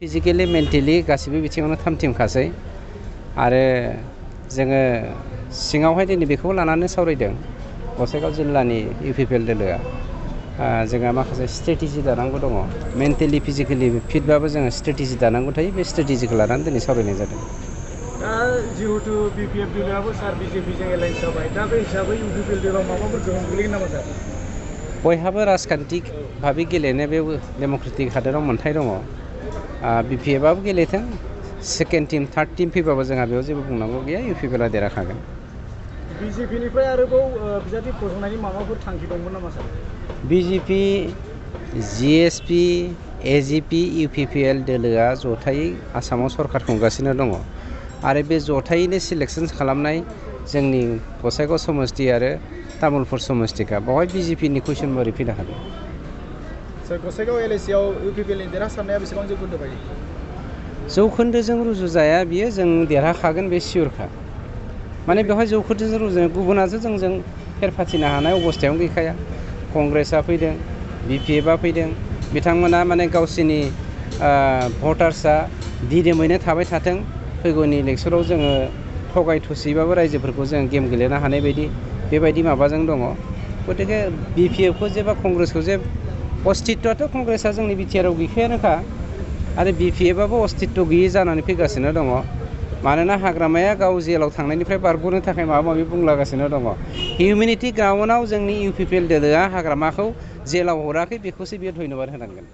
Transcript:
Physically mentally गासिबो बिथिङावनो थामथिमखासै आरो जोङो सिङावहाय दिनै बेखौ लानानै सावरायदों गसाइगाव जिल्लानि इउपिपिएल दोलोआ जोंहा माखासे स्ट्रेटेजि दानांगौ दङ मेन्टेलि फिजिकेलि फिटबाबो जोङो स्ट्रेटेजि दानांगौ थायो बे स्ट्रेटेजिखौ लानानै दिनै सावरायनाय जादों। दा जिहेतु बिपिएफ दोलोआबो सार बिजेपिजों एलायन्स जाबाय दा बे हिसाबै इउपिपिएल दोलोआव माबाफोर गोहोम गोग्लैगोन नामा सार? बयहाबो राजखान्थि भाबै गेलेनो बे डेम'क्रेटिक हादोराव मोन्थाय दङ। बिपिएफआबो गेलेथों सेकेन्ड टिम थार्ड टिम फैबाबो जोंहा बेयाव जेबो बुंनांगौ गैया इउपिपिएलआ देरहाखागोन। बिजेपिनिफ्राय आरोबाव बिजाथि फसंनायनि माबाफोर थांखि दंमोन नामा सार? बिजेपि जिएसपि एजिपि इउपिपिएल दोलोआ जथायै आसामाव सरकार खुंगासिनो दङ आरो बे जथायैनो सिलेकसन खालामनाय जोंनि गसाइगाव समस्ति आरो तामुलपुर समस्तिखा बेवहाय बिजेपिनि कुइसन बोरै फैनो हागोन? सार गसाइगाव एलएसिआव इउपिपिएलनि देरहासारनाया बेसेबां जौखोन्दो बायदि? जौखोन्दोजों रुजुजाया बियो जों देरहाखागोन बे सियरखा। माने बेवहाय जौखोन्दोजों रुजुजाया गुबुनासो जोंजों फेर फाथिनो हानाय अबस्थायावनो गैखाया। कंग्रेसआ फैदों बिपिएफआ फैदों बिथांमोना माने गावसिनि भटार्सआ दिदोमैनो थाबाय थाथों फैगौनि इलेक्सनाव जोङो थगाय थसिबाबो रायजोफोरखौ जों गेम गेलेनो हानाय बायदि बेबायदि माबाजों दङ। गतिके बिपिएफखौ जे बा कंग्रेसखौ जे अस्तित्वआथ' कंग्रेसआ जोंनि बिटिआरआव गैखायानोखा आरो बिपिएफआबो अस्तित्व गैयै जानानै फैगासिनो दङ। मानोना हाग्रामाया गाव जेलाव थांनायनिफ्राय बारग'नो थाखाय माबा माबि बुंलागासिनो दङ। हिउमेनिटि ग्राउन्डआव जोंनि इउपिपिएल दोलोआ हाग्रामाखौ जेलाव हराखै बेखौसो बियो धन्यबाद होनांगोन।